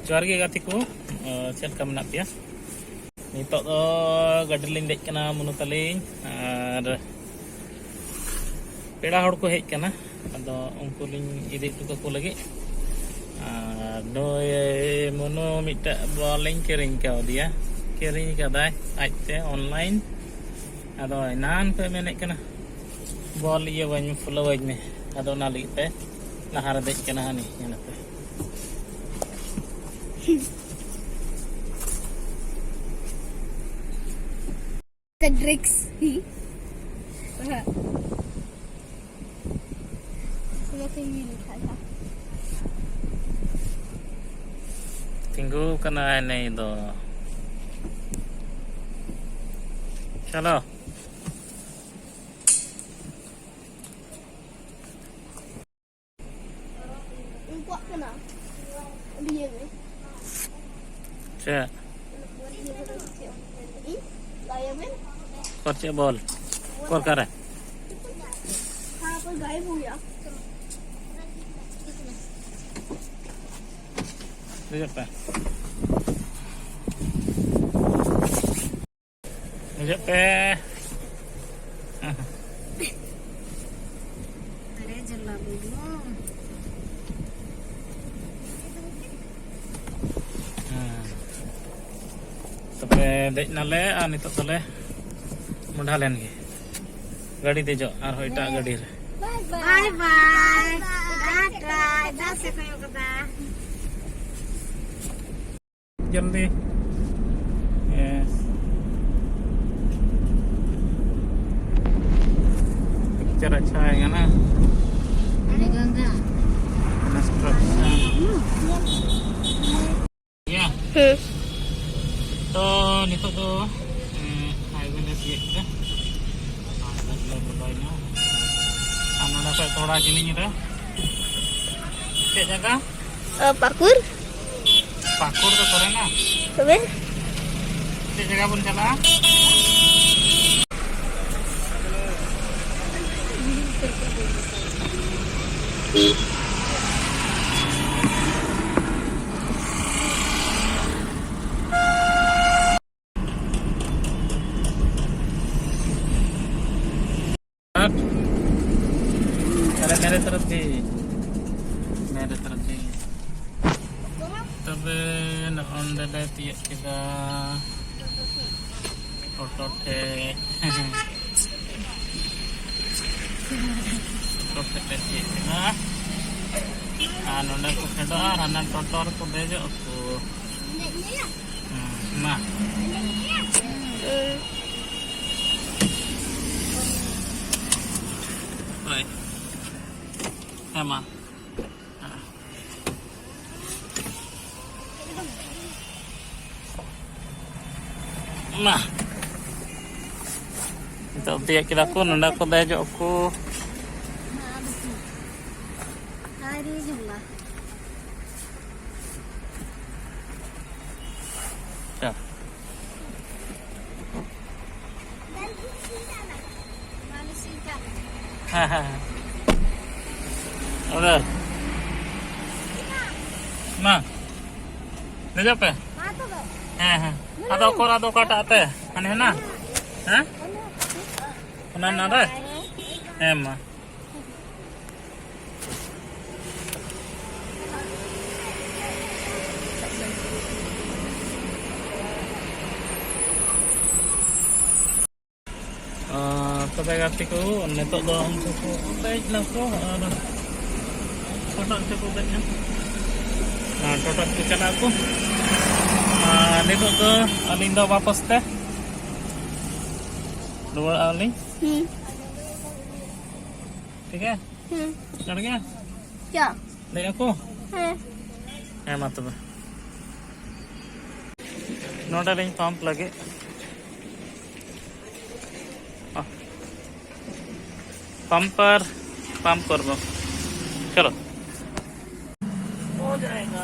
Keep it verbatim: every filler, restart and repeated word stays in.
ᱡᱚᱦᱟᱨ ᱜᱮ ᱜᱟᱛᱮ ᱠᱚ, ᱪᱮᱫ ᱞᱮᱠᱟ ᱢᱮᱱᱟᱜ ᱯᱮᱭᱟ? ᱱᱤᱛᱚᱜ ᱫᱚ ᱜᱟᱹᱰᱤ ᱞᱤᱧ ᱫᱮᱡ ᱠᱟᱱᱟ ᱢᱩᱱᱩ ᱛᱟᱹᱞᱤᱧ, ᱟᱨ ᱯᱮᱲᱟ ᱦᱚᱲ ᱠᱚ ᱦᱮᱡ ᱠᱟᱱᱟ, ᱟᱫᱚ ᱩᱱᱠᱩ ᱞᱤᱧ ᱤᱫᱤ ᱦᱚᱴᱚ ᱠᱟᱠᱚ ᱞᱟᱹᱜᱤᱫ᱾ ᱟᱨ ᱱᱩᱭ ᱢᱩᱱᱩ ᱢᱤᱫᱴᱟᱜ ᱵᱚᱞ ᱤᱧ ᱠᱤᱨᱤᱧ ᱠᱟᱣᱫᱮᱭᱟ, ᱠᱤᱨᱤᱧ ᱠᱟᱫᱟᱭ ᱟᱡᱛᱮ online᱾ ᱟᱫᱚ ᱮᱱᱟᱱ ᱠᱷᱚᱱ ᱢᱮᱱᱮᱫ ᱠᱟᱱᱟ, "ᱵᱚᱞ ᱤᱭᱟᱹ ᱟᱹᱧ ᱢᱮ, ᱯᱷᱩᱞᱟᱹᱣ ᱟᱹᱧ ᱢᱮ", ᱟᱫᱚ ᱚᱱᱟ ᱞᱟᱹᱜᱤᱫ ᱛᱮ ᱞᱟᱦᱟ ᱨᱮ ᱫᱮᱡ ᱠᱟᱱᱟ ᱦᱟᱹᱱᱤ, ᱧᱮᱞ ᱯᱮ᱾ The drinks. ᱛᱤᱸᱜᱩ ᱠᱟᱱᱟᱭ ᱱᱩᱭ ᱫᱚ᱾ ᱪᱚᱞᱚ᱾ ᱩᱱᱠᱩᱣᱟᱜ ᱠᱟᱱᱟ᱾ ᱟᱹᱰᱤ ᱤᱭᱟᱹ ᱜᱮ᱾ ᱪᱮᱫ? ᱤᱧ ᱞᱟᱭᱟ ᱵᱮᱱ᱾ ᱚᱠᱚᱨ ᱪᱮᱫ ᱵᱚᱞ? ᱚᱠᱚᱨ ᱚᱠᱟᱨᱮ? ᱦᱮᱸ, ᱚᱠᱚᱭ ᱜᱟᱭᱮᱵ ᱦᱩᱭᱟ? ᱫᱮᱡᱚᱜ ᱯᱮ᱾ ᱫᱮᱡᱚᱜ ᱯᱮ᱾ ᱟᱨᱮ ᱡᱟᱞᱟ ᱵᱩᱰᱷᱟᱹ᱾ ᱦᱮᱸ᱾ ᱛᱚᱵᱮ ᱫᱮᱡ ᱱᱟᱞᱮ ᱟᱨ ᱱᱤᱛᱚᱜ ᱫᱚᱞᱮ ᱢᱚᱸᱰᱷᱟ ᱞᱮᱱ ᱜᱮ᱾ ᱜᱟᱹᱰᱤ ᱫᱮᱡᱚᱜ ᱟᱨᱦᱚᱸ ᱮᱴᱟᱜ ᱜᱟᱹᱰᱤ ᱨᱮ᱾ ᱵᱟᱭ ᱵᱟᱭ᱾ ᱴᱟᱴᱟ᱾ ᱡᱟᱦᱟᱸ ᱥᱮᱫ ᱠᱚᱭᱚᱜ ᱠᱟᱫᱟ᱾ ᱡᱚᱞᱫᱤ᱾ ᱭᱮᱥ᱾ ᱯᱤᱠᱪᱟᱨ ᱟᱪᱪᱷᱟ ᱟᱭᱮᱜᱟ ᱱᱟ᱾ ᱟᱹᱰᱤ ᱜᱟᱱ ᱜᱮ᱾ ᱠᱚᱱᱥᱴᱨᱟᱠᱥᱚᱱ᱾ ᱭᱟ᱾ ᱦᱩᱸ᱾ ᱛᱚ, ᱱᱤᱛᱚᱜ ᱫᱚ, ᱮᱸ, ᱦᱟᱭᱣᱮ ᱞᱮ ᱛᱤᱭᱳᱜ ᱠᱮᱫᱟ᱾ ᱟᱨ ᱱᱚᱰᱮ ᱞᱮ ᱵᱚᱞᱚᱭᱮᱱᱟ᱾ ᱟᱨ ᱱᱚᱰᱮ ᱠᱷᱚᱡ ᱛᱷᱚᱲᱟ ᱡᱤᱞᱤᱧ ᱨᱮ᱾ ᱪᱮᱫ ᱡᱟᱭᱜᱟ? ᱚ, ᱯᱟᱹᱠᱩᱨ᱾ ᱯᱟᱹᱠᱩᱨ ᱫᱚ ᱠᱚᱨᱮ ᱱᱟ? ᱛᱚᱵᱮ? ᱪᱮᱫ ᱡᱟᱭᱜᱟ ᱵᱚᱱ ᱪᱟᱞᱟᱜᱼᱟ? ᱱᱚᱜᱼᱚᱱᱰᱮ ᱞᱮ ᱛᱤᱭᱳᱜ ᱠᱮᱫᱟ ᱴᱳᱴᱳ ᱴᱷᱮᱡ᱾ ᱴᱳᱴᱳ ᱴᱷᱮᱡ ᱞᱮ ᱛᱤᱭᱳᱜ ᱠᱮᱫᱟ᱾ ᱟᱨ ᱱᱚᱰᱮ ᱠᱚ ᱯᱷᱮᱰᱚᱜᱼᱟ ᱟᱨ ᱦᱟᱱᱟ ᱴᱳᱴᱳ ᱨᱮᱠᱚ ᱫᱮᱡᱚᱜ ᱟᱠᱚ᱾ ᱦᱩᱸ, ᱢᱟ᱾ ᱦᱳᱭ᱾ ᱦᱮᱸ, ᱢᱟ᱾ ᱢᱟ᱾ ᱱᱤᱛᱚᱜ ᱛᱤᱭᱳᱜ ᱠᱮᱫᱟ ᱠᱚ, ᱱᱚᱰᱮ ᱠᱚ ᱫᱮᱡᱚᱜ ᱟᱠᱚ᱾ ᱟᱪᱪᱷᱟ᱾ ᱦᱮᱸ, ᱦᱮᱸ, ᱦᱮᱸ᱾ ᱚᱸᱰᱮ᱾ ᱢᱟ᱾ ᱫᱮᱡᱚᱜ ᱯᱮ᱾ ᱦᱮᱸ, ᱦᱮᱸ᱾ ᱟᱫᱚ ᱚᱠᱚᱨ, ᱟᱫᱚ ᱚᱠᱟᱴᱟᱜ ᱛᱮ? ᱦᱟᱱᱮ ᱦᱮᱱᱟᱜ? ᱦᱮᱸ? ᱚᱱᱟ ᱦᱮᱱᱟᱜ ᱨᱮ? ᱦᱮᱸ, ᱢᱟ᱾ ᱟᱨ ᱛᱚᱵᱮ ᱜᱟᱛᱮ ᱠᱚ, ᱱᱤᱛᱚᱜ ᱫᱚ ᱩᱱᱠᱩ ᱠᱚ ᱫᱮᱡ ᱱᱟᱠᱚ ᱟᱨ ᱴᱳᱴᱳ ᱛᱮᱠᱚ ᱫᱮᱡ ᱮᱱᱟ᱾ ᱟᱨ ᱴᱳᱴᱳ ᱛᱮᱠᱚ ᱪᱟᱞᱟᱜ ᱟᱠᱚ᱾ ᱟᱨ ᱱᱤᱛᱚᱜ ᱫᱚ ᱟᱹᱞᱤᱧ ᱫᱚ ᱵᱟᱯᱚᱥ ᱛᱮ ᱨᱩᱣᱟᱹᱲᱚᱜᱼᱟ ᱞᱤᱧ᱾ ᱦᱩᱸ᱾ ᱴᱷᱤᱠ ᱜᱮᱭᱟ? ᱦᱩᱸ᱾ ᱪᱟᱲ ᱜᱮᱭᱟ? ᱪᱟ᱾ ᱞᱟᱹᱭ ᱟᱠᱚ? ᱦᱮᱸ᱾ ᱦᱮᱸ, ᱢᱟ ᱛᱚᱵᱮ᱾ ᱱᱚᱰᱮ ᱞᱤᱧ ᱯᱟᱢᱯ ᱞᱟᱹᱜᱤᱫ᱾ ᱯᱟᱢᱯ ᱯᱟᱨ ᱯᱟᱢᱯ ᱠᱚᱨᱵᱚ᱾ ᱪᱚᱞᱚ᱾ ᱦᱳ ᱡᱟᱭᱮᱜᱟ᱾